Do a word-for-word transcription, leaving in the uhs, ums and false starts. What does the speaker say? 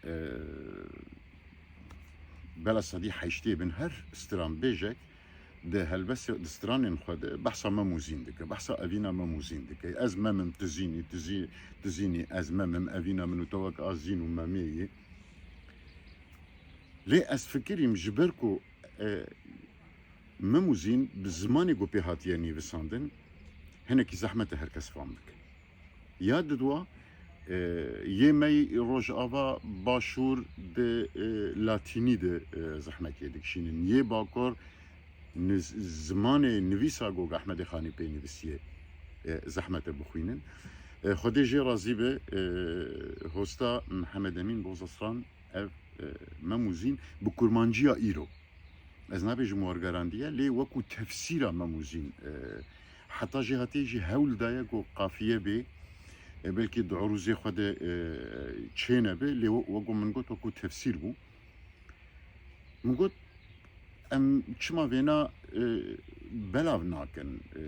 e, bela sedî heştê bin her stranbêjek di helbestê, di stranên xwe de behsa Mem û Zîn dike, behsa evîna Mem û Zîn dike. Ez Mem im, tu Zîn î, tu Zî-, tu Zîn î, ez Mem im, evîna min û te wek a Zîn û Memê yê. Lê ez fikirîm ji ber ku, e, Mem û Zîn bi zimanê ku pê hatiye nivîsandin, hinekî zehmet e her kes fam bike. Ya didwa, e, yê me yî Rojava Başûr di, e, latînî de, e, zehmetiyê dikişînin. Yê Bakur niz-, zimanê nivîsa ku Ehmedê Xanî pê nivîsiye, e, zehmet e bixwînin. E, Xwedê jê razî be, e, hosta Mihemed Emîn Bozaslan ev, e, Mem û Zîn bi kurmanciya îro. Ez nabêjim wergerandiye, lê wekû tefsîra Mem û Zîn, e, heta jêhatiyê jî hewl daye ku qafiye bê, e, belkî di urûzê xwe de, e, çênebe, lê we-, wekû min got, wekû tefsîr bû. Min got, em çima vêna, e, belav nakin, e,